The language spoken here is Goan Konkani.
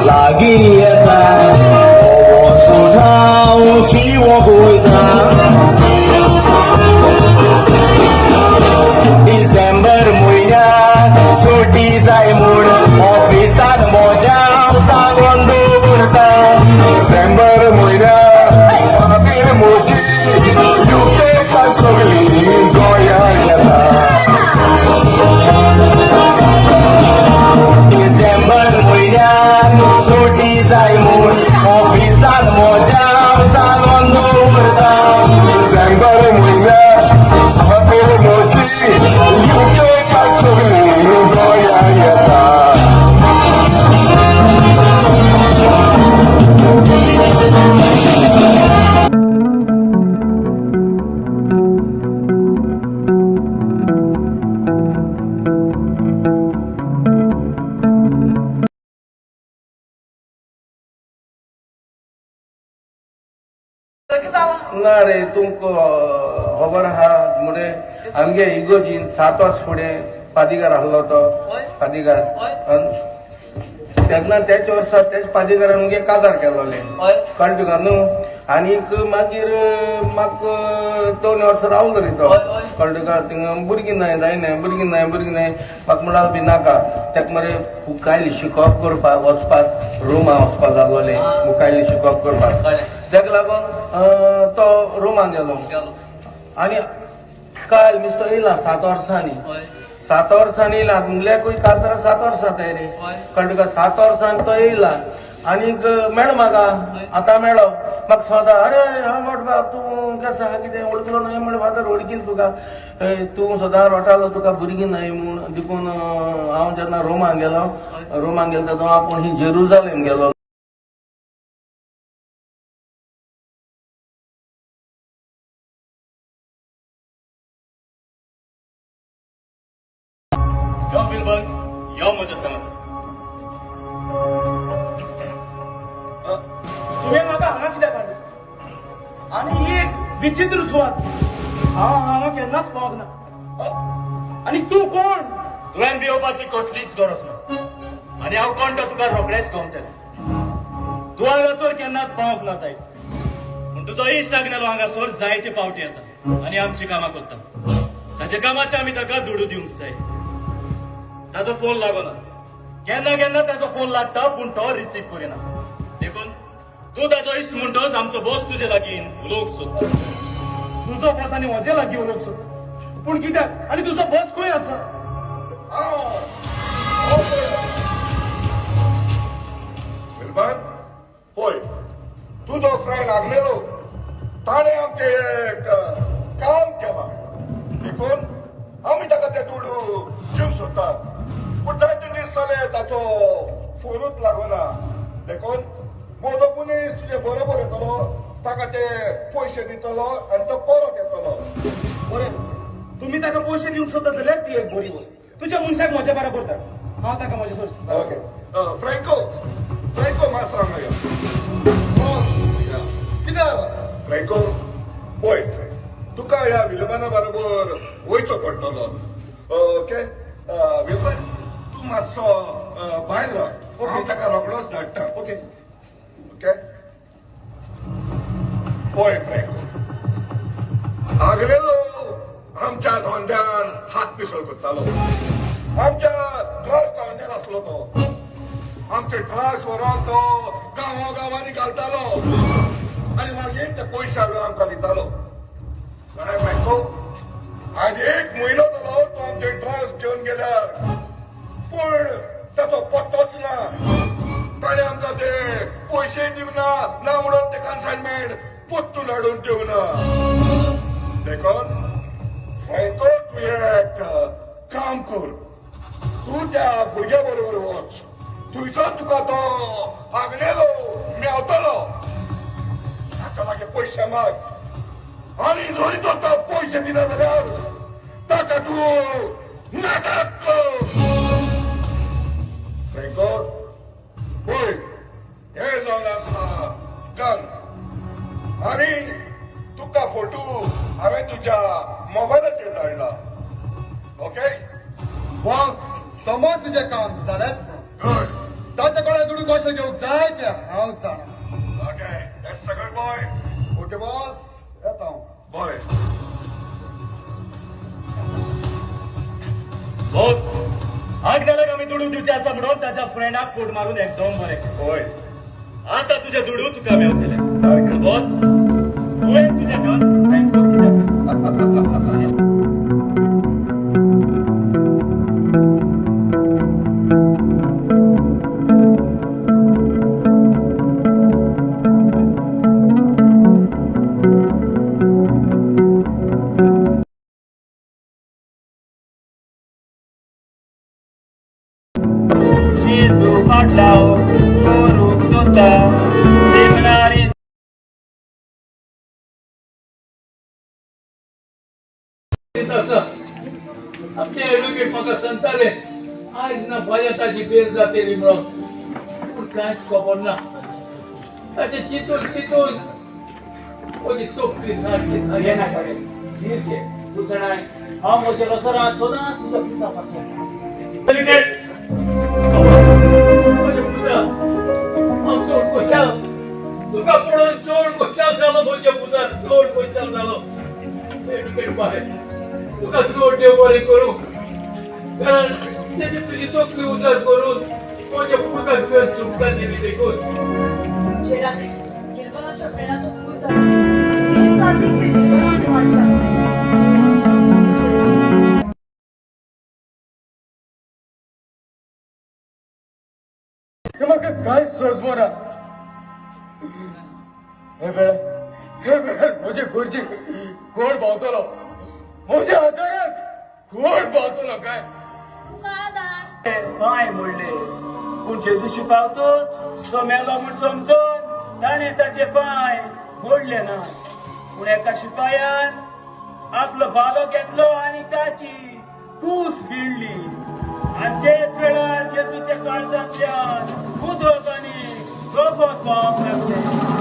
लागीं येता वचून हांव शिवोंक वयता. डिसेंबर म्हयन्याक सुटी जाय म्हूण ऑफिसान म्हज्या हांव सांगून दवरता. डिसेंबर म्हयन्याक खातीर म्हजी युकेंतल्यान सगळीं गोंया येता. डिसेंबर म्हयन्याक सुटी जाय म्हूण ऑफिसान म्हज्या हांव सांगून दवरता. डिसेंबर म्हयन्याक खातीर म्हजी युकेंतल्यान सगळीं गोंया येता. ना रे, तुमकां खबर आहा मुरे, आमगे इगोजीन 7 वर्स फुडें पादिगार आहलो तो पादिगार. तेन्ना त्याच वर्सा त्याच पादिगारान मुगे काजार केलोले, कळ्ळें तुका न्हू. आनीक मागीर म्हाका 2 वर्सां रावलो रे तो, कळ्ळें तुका. थिंगा भुरगीं नाय जायना, भुरगीं नाय, भुरगीं नाय. म्हाका म्हणटालो बी नाका तेका मरे मुखायली शिकोवप करपाक वचपाक रोमा वचपाक लागलोले, मुखायली शिकोवप करपाक. तेका लागून तो रोमाक गेलो आनी काल मिस्तो येयला 7 वर्सांनी. 7 वर्सांनी येयला, मुगल्याकूय काजार 7 वर्सां जाताय रे, कळ्ळें तुका. 7 वर्सांनी तो येयला आनीक मेळो म्हाका. आतां मेळो म्हाका सांगता, अरे हा मोट बाब, तूं केसो आहा, कितें वळखलो न्हय? म्हण फादर वळखील तुका. तूं सदां रोटालो तुका भुरगीं न्हय म्हूण. देखून हांव जेन्ना रोमाक गेलो, रोमाक गेलो तेन्ना आपूण ही जेरुजालेम गेलो. यो विलबर्ग, यो म्हज्या सांगात. तुवें म्हाका हांगा कित्याक हाडलें? आनी ही एक विचित्र सुवात, हांव हांगा केन्नाच पावंक ना. आनी तूं कोण? तुवें भियोवपाची कसलीच गरज ना आनी हांव कोण तो तुका रोखडेच गमतलें. तूं हांगासर केन्नाच पावंक ना जायत, पूण तुजो इश्ट आग्नेलो हांगासर जायते पावटी येता आनी आमची कामां करता. ताच्या कामाचे आमी ताका दुडू दिवंक जाय. ताजो फोन लागना. केन्ना केन्ना ताजो फोन लागता, पूण तो रिसीव करिना. देखून तूं ताजो इश्ट म्हणटच आमचो बॉस तुजे लागीं उलोवंक सोदता. तुजो बॉस आनी म्हजे लागीं उलोवंक सोदता, पूण कित्याक? आनी तुजो बॉस खंय आसा? विलबन, पळय, तुजो फ्रेंड आग्नेलो ताणें आमचें एक काम केलां, देखून आमी ताका ते दुडू दिवंक सोदतात. पूण जायते दीस जाले ताचो फोनूच लागना. देखून म्हजो मनीस तुजे बरोबर येतलो, ताका ते पयशे दितलो आनी तो परत येतलो. बरें आसा, तुमी ताका पयशे दिवंक सोदता जाल्यार ती एक बरी वस्त. तुज्या मनशाक म्हज्या बरोबर धाड, हांव ताका म्हजे सोदता. ओके, फ्रँको, फ्रँको, मातसो हांगा यो. कितें जालां फ्रँको? पळय, तुका ह्या विलबाना बरोबर वयचो पडटलो. ओके विलबन, तूं मातसो भायर राव, हांव ताका रोखडोच धाडटा. ओके. ओके. पळय फ्रँको, आगलेलो आमच्या धंद्यान हात पिसळ करतालो. आमच्या ड्रग्स धंद्यान आसलो तो. आमचे ड्रग्स व्हरोन तो गांवा गांवांनी घालतालो आनी मागीर ते पयशे हाडून आमकां दितालो. जाणा फ्रँको, आज एक म्हयनो जालो तो आमचे ड्रग्स घेवन गेल्यार, पूण ताचो पत्तोच ना. ताणें आमकां ते पयशे दिवना ना म्हणून ते कन्सायनमेंट पोत्तून हाडून दिवना. देखून फ्रँको, तूं एक काम कर, तूं त्या भुरग्या बरोबर वच. थंयसर तुका तो आग्नेलो मेवतलो. ताका लागीं पयशे माग आनी जरी तो पयशे दिना जाल्यार ताका तूं नाटक कर. फ्रँको, पळय, हे जावन आसा गन आनी तुका फोटो हांवें तुज्या मोबायलाचेर धाडला. ओके? बॉस, समज तुजें काम जालेंच ना. गुड. ताचे कडेन दुडू कशें घेवंक जाय तें हांव जाणा. Okay, that's a good boy. Okay boss, येता हांव. बरें. बॉस, आग्नेलाक आमी दुडू दिवचे आसा म्हणून ताच्या फ्रेंडाक फोट मारून एकदम बरें. होय. आता तुझे दुडू तुका मेवतले. सारकें. बॉस, तुवें तुजें घर बँकोक कित्याक? जेजू फाटलाव करूंक सोदता सेमिनारी. आमचे एडवोकेट म्हाका सांगताले, आयज ना फाल्यां ताची बेल जातली म्हणून, पूण कांयच खबर ना. ताचें चिंतून चिंतून म्हजी तकली सारकी घे नाका रे, धीर घे. तूं जाणाय, हांव म्हज्या रोसरान सदांच तुज्या पुता पासून. म्हज्या पुता, हांव चड खोशाल. तुका पळोवन चड खोशाल जालो. म्हज्या पुता, चड खोशाल जालो. एडवोकेट बाय, तुका चड देव बरें करूं, कारण तेणी तुजी तकली उजार करून म्हज्या पुताक तुवें सुटका दिली देखून. जेलांत गिलबनाच्या फ्रेंडाचो खून जालो. तीन फावटी ते गिलबनाक मारचे आसले. हे म्हाका कांयच सोजमना. हे वेळार, हे वेळार म्हजे गुरुजी कोण पावतलो? म्हज्या आदाराक कोण पावतलो काय? तुका आदार. पांय मोडले, पूण जेजू शिपावतोच तो मेलो म्हूण समजून ताणें ताचे पांय मोडले ना. पूण एका शिपायान आपलो भालो घेतलो आनी ताची कूस गिळ्ळी आनी तेच वेळार जेजूच्या काळजांतल्यान उदक आनी रगत व्हांवंक लागलें.